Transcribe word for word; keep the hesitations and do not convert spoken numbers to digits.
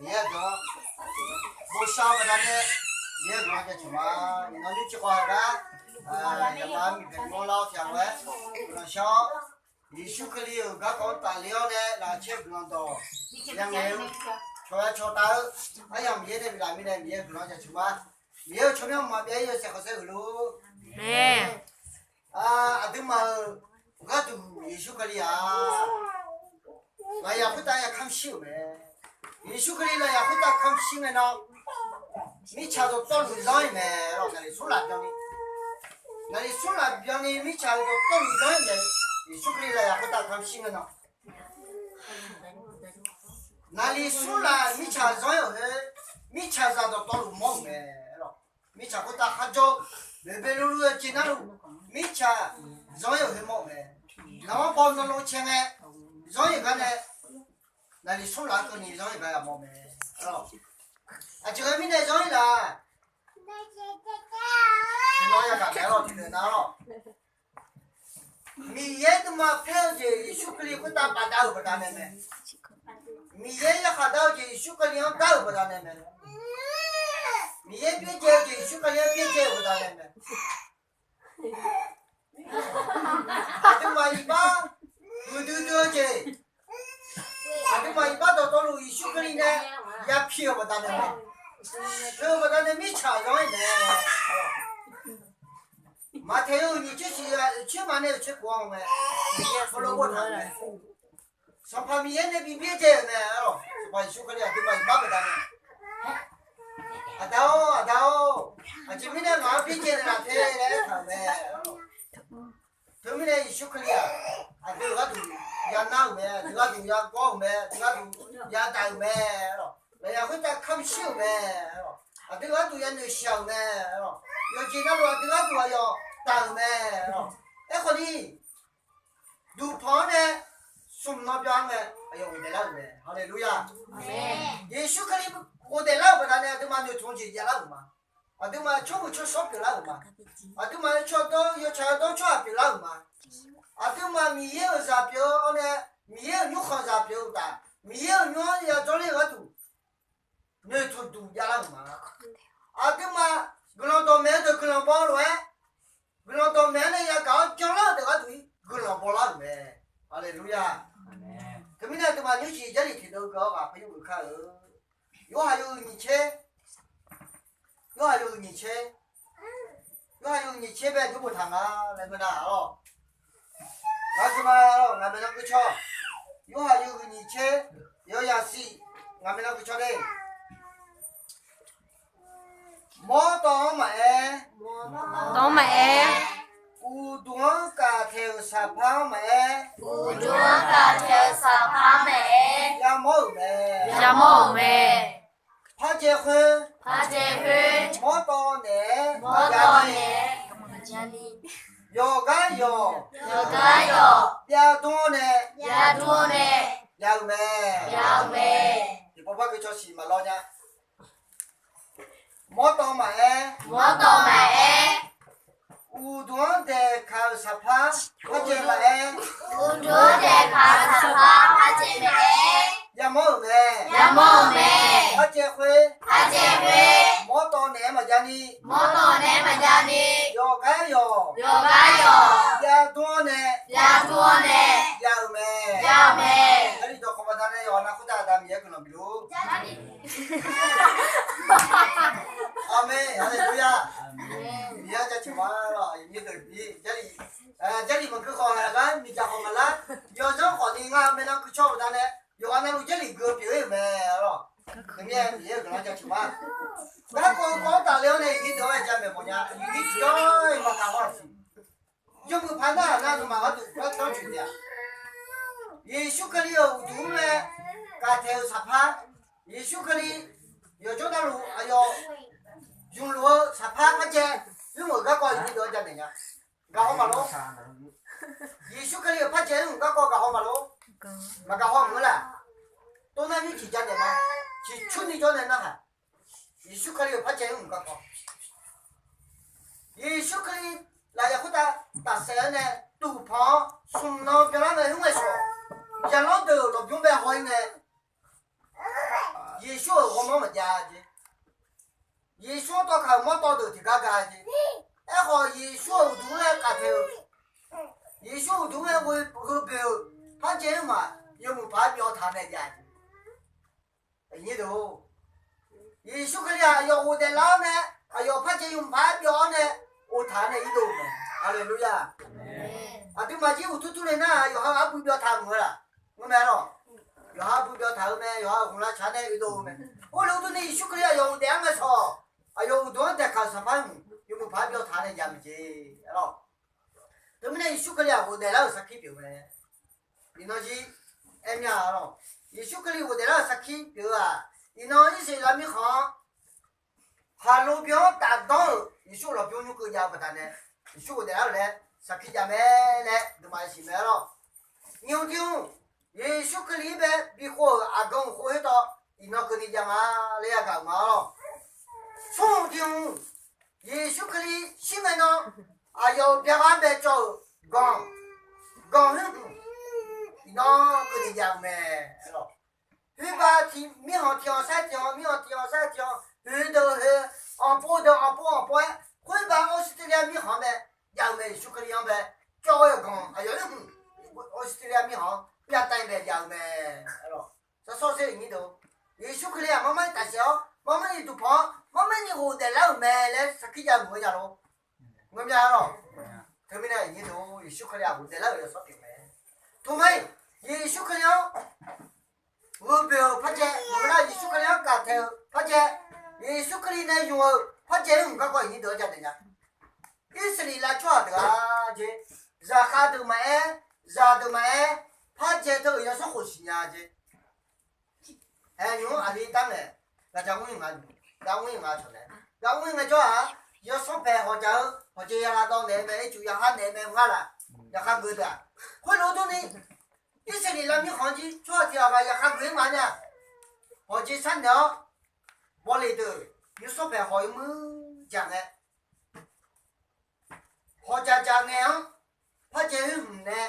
Miqyaer dawq-anr bosav-eu baqdanae, Miqyaer guiqlanq jaceuq ma. Iqnan nymrcif khawf-eu gar, yaqma miqpaeq mawrlar-awr tiqghaq lof-aer guiqlanq shar-awr, Yeqsur Kali-euq garkawv-anr tafler-awr nae laqkhaq caer-eu guiqlanq dawq, yangaeq-eu, cawqya cawqtaf-eu, aryamq Miqyaer nae biflaf mirnae Miqyaer guiqlanq jaceuq ma. Miqyaer-euq tsawrmyanr maqbyav-ir yawshaef khanqsaer huiq lor. Aqduimaf-euq gharduq Yeqsur Kali-aq, lafyaq khoertav ya kamq shir-euq mae. Yeqsur Kali lafyaq khoertav kamq shir ngae nan, mirtsaq dawqtawvluf zanr-ir mae. Naqliq smr laf byanni, naqliq smr laf byanni mirtsaq-euq dawqtawvluf zanr-ir mae. Yeqsur Kali lafyaq khoertav kamq shir ngae nan, naqliq smr laf mirtsaq zanr-ir-euq khoer, mirtsaqzaq dawqtawvluf mawr-euq mae. Mirtsaq khoertav kharjawr, boeqboeq luvluv-eu jeq narluf, mirtsaq zanr-ir-euq khoer mawr-euq mae. Nawq-anr paw nanlov cae ngae, zanr-ir-euq gar nae, naqliq smr laf-anr keuvni zanr-ir-euq gar yamawr mae. Aqjeq ghae mirnae zanr-ir laf, tiqnan yagaq taef-aer lawr, tiqdeuq nar lawr. Miqyaer nuima paer-eu jeq Yeqsur Kali khoertav bafdav-euq baqdanae mae. Miqyaer yarkhaq dar-eu jeq Yeqsur Kali-anr dar-euq baqdanae mae. Miqyaer byaerdzae-eu jeq Yeqsur Kali-anr byaerdzae-euq baqdanae mae. Aqduimaf iqbax huiqdui dui-eu jeq, aqduimaf iqbax dawqtawvluf Yeqsur Kali nae yapi-euq baqdanae mae. Heu-eu baqdanae mirtsaq zanr-ir mae. Maqtaeq yawhuiq nyiq tser shiq yawhuiq tser ma nae yawhuiq tser khof-anr mae. Heulof boftaq-euq mae. Sanqpaq Miqyaer nae bi byaerdzae-euq mae. Sanqpaq Yeqsur Kali aqduimaf iqbax baqdanae, Aqda-or, Aqda-or, aqjeq mirnae ngaq-anr byaerdzae naeqlaf te laer aertaq-euq mae. Teumirnae Yeqsur Kali-aq, aqdui-euq gharduq yanar-euq mae, aqdui gharduq yagawr-euq mae, aqdui gharduq yadaq-euq mae. Lafyaq khoertav kamq shir-euq mae. Aqdui gharduq yanoeq shaq-euq mae. Yawqjeq navluf aqdui gharduq aqyawf taq-euq mae. Aerkhawf ni, duqpanq-anr nae smq nan byan-anr nae aqyawf ghofdaef lar-euq mae. Haleluya! Yeqsur Kali ghofdaef lar-euq baqdanae aqduimaf noeqtmq jeq javlar-euq ma. Aqduimaf tsawrhaq tsawrshawr pyeuflar-euq ma. Aqduimaf yawtsaq yawdawr tsawrhaq pyeuflar-euq ma. Aqduimaf Miqyaer-euq zaq pyeuf-awr nae, Miqyaer-euq nymrkhanq zaq pyeuf-eu uqtaf, Miqyaer-euq nymr-anr yajawr ler-eu gharduq noeqtmq duq javlar-euq ma. Aqduimaf guiqlanq dawqmaeq-eu deuq guiqlanq baw lof-aer, guiqlanq dawqmaeq-anr nae yagaq-awr janlar-eu deuq gharduq-ir guiqlanq bawlar-euq mae. Haleluya! Teumirnae aqduimaf nymrcif Jarlif tiqdeuv gui-awr ghaq par yur geuf kar-eu. Yorhaq yawhuiq nyiq tser, Yorhaq yawhuiq nyiq tser, Yorhaq yawhuiq nyiq tser bae dur boftaq nga laer ngeur nar-awq. Ngaq-anr gui ma-awq, ngaq maeqnan gui cawq. Yorhaq yawhuiq nyiq tser, yawyaq siq, ngaq maeqnan gui cawq de. Mawrtawv-anr maqaer, tawv-anr maqaer, uqduq-anr kaqtaeq-euq saqpar-anr maqaer, uqduq-anr kaqtaeq-euq saqpar-anr maqaer, yamawr-euq mae, yamawr-euq mae. Pardzae khoer, pardzae khoer, mawrtawv naeq-aer, mawrtawv naeq-aer, yawqgar yawq, yawqgar yawq, byavdmr-awr nae, byavdmr-awr nae, jav-eu mae, jav-eu mae. Tiqpov par gui cawq siq maqlawr nya. Mawrtawv maqaer, mawrtawv maqaer, uqduq-anr daeqkaq-euq saqpar pardzae maqaer, uqduq-anr daeqkaq-euq saqpar pardzae maqaer, yamawr-euq mae, yamawr-euq mae. Pardzae khoer, pardzae khoer, mawrtawv naeq-aer maqjav ni, mawrtawv naeq-aer maqjav ni, yawqgar yawq, yawqgar yawq, byavdmr-awr nae, byavdmr-awr nae, jav-eu mae, jav-eu mae. Jarlif dawqkawq baqdanae yawqha navluf khoertav Aqda Miqyaer guiqlanq bifluf. Aqmeq, haleluya. Miqyaer jaceuq ma lawq, aqyuif nyir deuq-ir, Jarlif, Jarlif maqgui khawf-a gar miqdzaq khawf maqlar, yawzanr khawf ni ngar maeqnan gui cawq-eu baqdanae yawqha navluf Jarlif gui-eu pyeuf-ir-euq mae lawq. Teumirnae Miqyaer-euq guiqlanq jaceuq ma. Garkawv-eu kawv-anr tafler-awr nae aqyuif nyir deuq-anr ya jamaeq mawf nya, aqyuif nyir tiqjawr-iq maqkaq haw-aq siq. Yawmuiq paq nar-aq, nar nawmaf gharduq gar danr coeq naeq-aq, Yeqsur Kali-euq uqduq-anr nae kaqtaeq-euq saqpar, Yeqsur Kali yawqjawr navluf aqyawf yumq luf-eu saqpar pardzae, yurmq-euq garkawv aqyuif nyir deuq-anr jamaeq nya. Gaqhaw maqlor. Yeqsur Kali-euq pardzae yurmq garkawv gaqhaw maqlor. Maqgaqhaw maqngeur laf. Tov nar nymrcif jamaeq ma. Ciqcurni jawr nae narhaq. Yeqsur Kali-euq pardzae yurmq garkawv, Yeqsur Kali lafyaq khoertav tafsaef-awr nae, duqpanq-anr smq nan byanlar nae hmr ngae shawq, yaqlanr deuq lawqbymr bae haw-ir nae, Yeqsur-euq ghawrmawr maqjav jeq. Yeqsur-anr tawvkaq-euq mawrtawv deuq tiqgar ga jeq. Aerkhawf, Yeqsur-euq uqduq-anr ghae kaqtaeq-eu, Yeqsur uqduq-anr ghae gheu boeq-euq parjae-anr maq yawmuiq paq-aer byov taq nae jav jeq. Yeqsur Kali-aq, aqyawf ghofdaef lar-awr nae, aqyawf parjae yawmuiq paq-aer byov-awr nae, oftaq-anr nae irdov-eu mae. Haleluya! Aqduimaf jir uqtur tur le nar, yawqha arbui byov taq mq-eu laf, ngeur mae lawq. Yawqha arbui byov taq-eu mae, yawqha-euq ghoflar tsaq nae irdov-eu mae. Khoerlof durni Yeqsur Kali aqyawf ghofdaef-anr ngae sawq, aqyawf uqduq-anr daeqkaq-euq sanqpaq-aer mq yawmuiq paq-aer byov taq nae jav mae jeq lawq. Teumirnae Yeqsur Kali-aq ghofdaef lar-euq sarkir pyeuf mae. Iqnan jir aer mya lawq. Yeqsur Kali ghofdaef lar-euq sarkir pyeuf-eu-aq, iqnan Irsaqleqlav mirkhanq-anr khaqlo byan-anr tafdanr-euq Yeqsur lafbymr nymr keuv jav-eu baqdanae, Yeqsur ghofdaef lar-euq laer sarkir jav mae laer aqduimaf yasiq mae lawq. Nyiq hmq tiq hmq, Yeqsur Kali-anr bae bikhov-euq aqgan uqkhov khoertawv, iqnan keuvni jav nga laer yagaq-euq ma lawq. Smr hmq tiq hmq, Yeqsur Kali shir ngae nan, aqyawf-euq byaga-anr bae cawv-euq ganq, ganq khoer hmq, iqnan keuvni jav-eu mae lawq. Khoerba tiq mirkhanq tiq hmq sar tiq hmq, mirkhanq tiq hmq sar tiq hmq, hoeq deuq hoeq, anqpov deuq anqpov anqpov-aer, khoerba Australia mirkhanq-anr bae jav-eu mae. Yeqsur Kali-anr bae cawv-eu ganq aqyawf khoer hmq, Australia mirkhanq-anr byav tav-aer bae jav-eu mae lawq. Sar sawr sher-euq nyir deuq, Yeqsur Kali-aq marmar-ir tafsaef-awr, marmar-ir duqpanq-awr, marmar-ir ni ghofdaef lar-euq mae laer sarkir jav-eu meuq-eu nya lor. Ngeur mya lawq. Teumirnae nyir deuq, Yeqsur Kali-aq ghofdaef lar-euq yawsanr pyeuf mae. Tmq mae, Yeqsur Kali-anr gheu boeq-euq parjae, maqngeur nar Yeqsur Kali-anr kaqtaeq-euq parjae, Yeqsur Kali nae ymq-euq parjae-anr mq garkawv nyir deuq-anr jadaef nya. Irsaqleqlav tsawrhaq deuq-a jeq, zaqkhav deuq maqaer, zaqdeuq maqaer, parjae teu-euq yawsanr khof siqnya jeq. Aer, nymq-mr aqli dar ngae, gaqja mr-ir nga, gar mr-ir nga cawq nae, gar mr-ir ngae jawr-aq, yawsanr paeq hawq jaq-eu hawq jeq yagha dawv naeq-eu mae, ircuf yagha naeq-eu mae ngar laf, yaqkhav geuq deuq-aq. Khoerlof durni, Irsaqleqlav mirkhanq jir tsawrhaq tiq ghaq ghaq yaqkhav geuq-ir ma nya. Hawq jeq sharnaeq-awr, bawleq deuq yawsanr paeq hawq-ir muir jaq ngae, hawq jaq jaq ngae-anr parjae khoer hmq nae